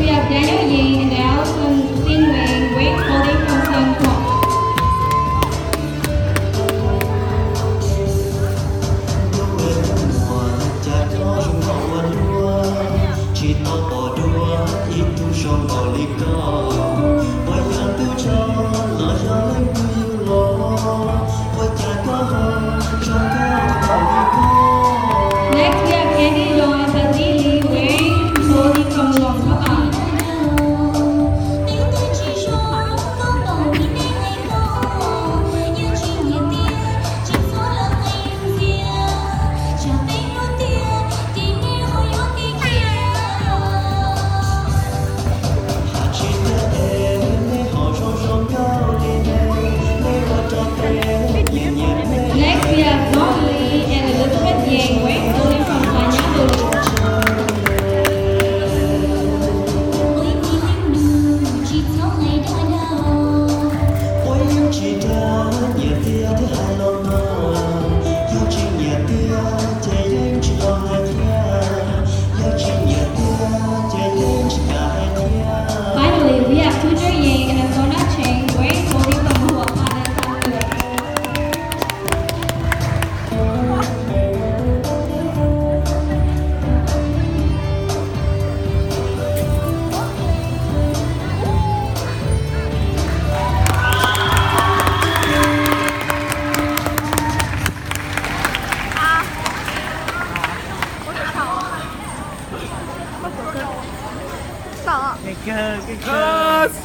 We have Daniel Ying and Allison Sinway, Wayne Holding from Songkok. Tsis tau pom dua ib tug zoo npaum li koj, puas yog tus tsov los yog leej twg yug los, ua cas koj ho zoo nkauj npaum li koj. Next we have Candy Joy Sasili Wei, Soli from Luang Prabang. Next we have Dong Lee and Elizabeth Yang, Wei Soli from Phai Nyab Lou. Ua yeej tsis dag, nyiam tiag thiab hais los mas, yog tsis nyiam tiag ces yeej tsis los hais thiab, yog tsis nyiam tiag ces yeej tsis kam hais thiab. Finally, we have Thu Trey Yang and Asona Cheng, Wei Soli from Huaphan and San Luis. Kawg, kawg, kawg.